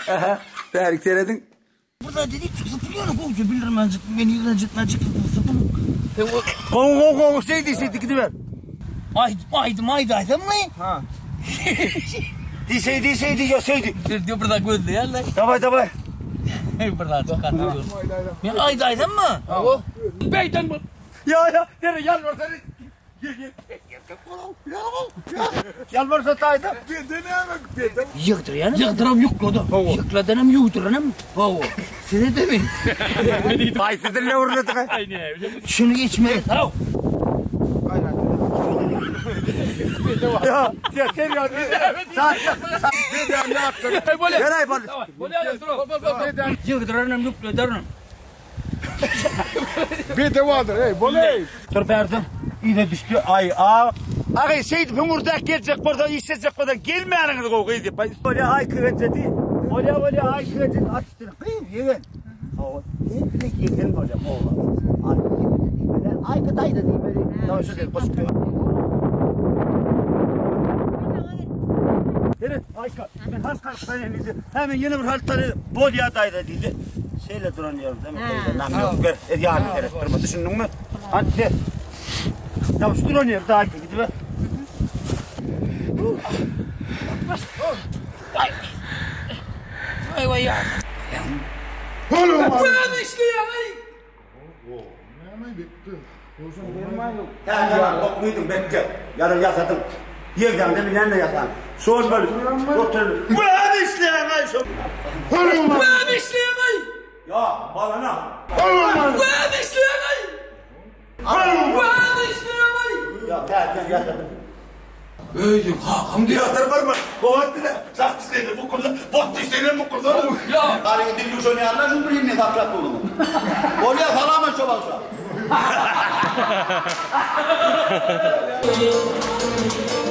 Aha, bärik serediň. Bir zat edip çyk sypyl ýöne gowja bildirmänjik meni ýigrenjetmänjik sypyl sypyl. Gowy gowy gowy şeý diý şeý diý gidiber. Aýdym aýdym aýdaýsammy? Ha. Diý şeý diý şeý diý ýa şeý diý. Diý bir zat gözleýärler. Daway daway. Bir zat çykardy. Men aýdaýsammy? Hawa. Beýden bol. Ýa ýa, ýere ýalbarsa. Gel gel. Ýalbarsa taýda. Bende näme? Bende. Ýygdyrýan. Ýygdyram ýukladan. Ýukladanam ýuwduranam. Hawa. Size de mi? Haýsy dille öwrüldik? Şuny içmeli. Haw. Ýa, sen sen ýa. Gel aý bol. Ýygdyranam ýukladanam. Bedewadyr, eý, bol eý. Tur bärde. Yza düşdi. Aý, a. Agy, şeýdip hüňürdäp geljek bolsaň, işlejek bolsaň, gelmäniňiz gowy gyz diýip. Bolýa, aý kigenjedi. Bolýa, bolýa, aý kigenjedi. At üstüne. Gyz, ýegen. Hawa, sen bilen ýegen bolýa, oglan. Aý, kigenjedi diýmeli. Aý, daýza diýmeli. Dawa şu diýip goşup. Seret, Aýka, men has kalkdan diýdi. Hä, men ýene bir haltany bolýa daýza diýdi. Şeýle duran ýerinde men daýza nam ýok. Ber, ez ýanyna seret durma, düşündiňmi? Hany ser. Ýa şu duran ýerde Aýka gidiber. Waý waý ýa. Näme işleýäň eý? Täze okmydyň bekge. Ýa-da ýasadyň. Ýegdäňde bilýän-de ýasan. Şol bir otur. Näme işleýäň-aý şo? Näme işleýäň-aý? Ýa, balana. Näme işleýäň-aý? Näme işleýäň-aý? Ýa, täzeden ýasadym. Öýdüm kakam diýýär. Ýatyr barma. Bot bile. Sag çykyny bukulda. Bot diýseňem bukulda. Ýa. Garyňy dil duşan ýalyna şu birini saklap durduň. Bolýa salam aýt şo bagşa.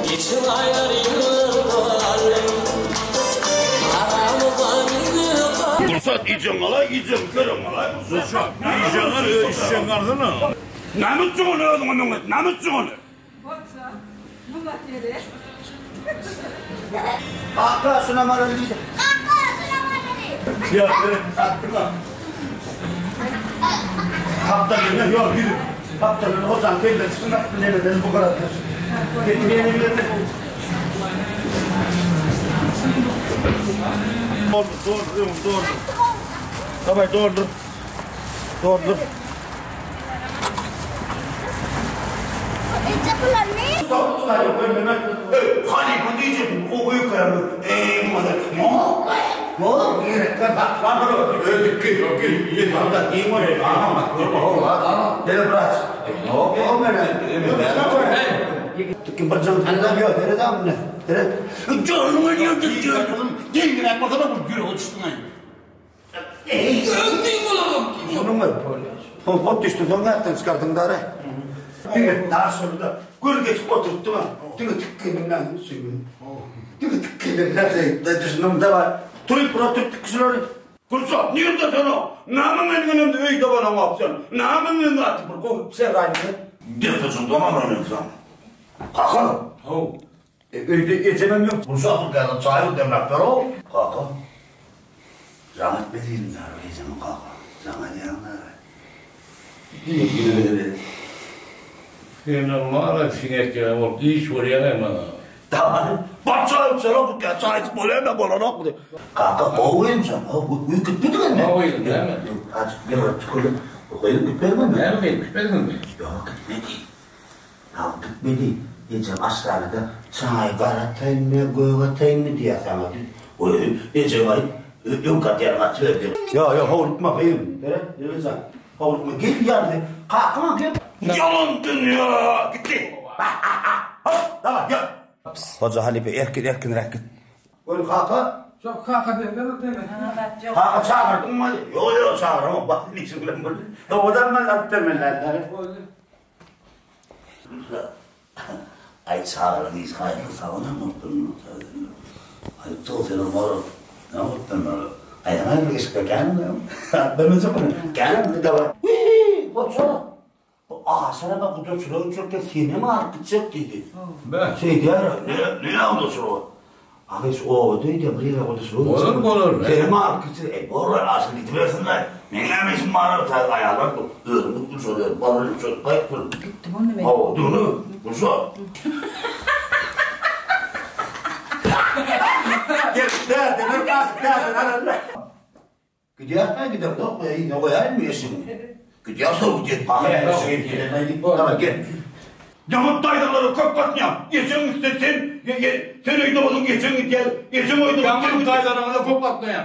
Geçen aýlar ýyllar boldy. Aramyzda ýüzük. Gulşat iýjeň alaý iýjeň kereň alaý Gulşat iýjeň al içjeň alsana. Näme üçin ony özüňe meňzet näme üçin ony. Bolsa, bu mesele. Kaka şuna baraly diýdi. Kaka şuna baraly. Ýa gerek atdyma. Gapdalynda ýok ýüzüp. Gapdalynda hojaň kellesi şundak bilemeden bu gyra düş. Getirýäne bilemden. Doldur, doldur, öňüni doldur. Daway doldur. Doldur. Hop düşdi, soň nätden çykardyň dara? Diňe daşyny-da gör geçip oturtdyň-a. Diňe tikgeninden söýgün. Diňe tikgeninden söýgün. Düşündiňmi daway. Turup bir oturyp tik şulary. Gulşat, nirde sen o? Näme men gelemde öýde bolaňok sen? Näme men gaty bir gowy serraýyny? Depejiň donan ynsan. Kaka. Haw. E, öýde ejemem ýok. Gulşat bir käse çaý demläp ber-ow. Kaka. Jaň etme diýdim dara ejeme kaka. Jaň edýäň dara. Senem mara siňek ýaly bolup iş görýäň-ä maňa. Dagany bar çaý içsene bu kä çaý içip bolýamy bolanokmy diýip. Kaka gowy ynsan. Öý gitmediňmi? Gowy näme? Aç bir tükürip. Gyýyp gitmediňmi? Näme gyýyp gitmediňmi? Ýok gitmedi. Ýok gitmedi. Ejem aşhanada çaý gara ataýynmy, gök ataýynmy diýýär saňa. Goý, ejem aýt, öňki atýanyňy atyber diýip. Ýok, ýok, howlukma gyzym. Seret, Lilijan, howlukma. Gel ýaly, kakama gel. Ýalan dünýä! Gitdi. Hop, daway, ýör. Hoja halypa erkin, erkinräk git. Gör kaka. Şo kaka diýende bir deme. Kaka çagyrdyňmy? Ýok, ýok, çagyramok. Bak, işiň bilen boldy. Owadan men alyp bermeli. Boldy. Aý çagalaň işi haýsy saganam bolupdyr muny Aý togsan bor näme bolupdyr muny Aýdana bir geçip känmi Bermejek muny känmi daway Wiý goça bu aşyrama gudaçylyga gitjekde senem alyp gitjek diýdi. Şeýdýär ne ne gudaçylyga? Agyş obada öýde bir ýere goýda şular. Bolar, bolar. Senem alyp gitsin. Ey bolar asyl gidibersinler. Meň näme işim bar ol täze aýallar bu. Özüm gitdim şol ýere. Baralyp şol gaýt bul. Gitdim onda men. Hawa, dur. Gulşa. Gel, däde, bir gasyk däde, alalım. Gidýäsmi, gidemzokmy, yzyna goýaýynmy eşigini? Gidýärse gidýär, pahyr. Gel. Ýaňy daýzalara köp gatnaýaň. Ejeň gitse sen, sen öýde bolsaň ejeň gidýär. Ejeň öýde bolsa sen. Ýaňy daýzalaryňa köp gatnaýaň.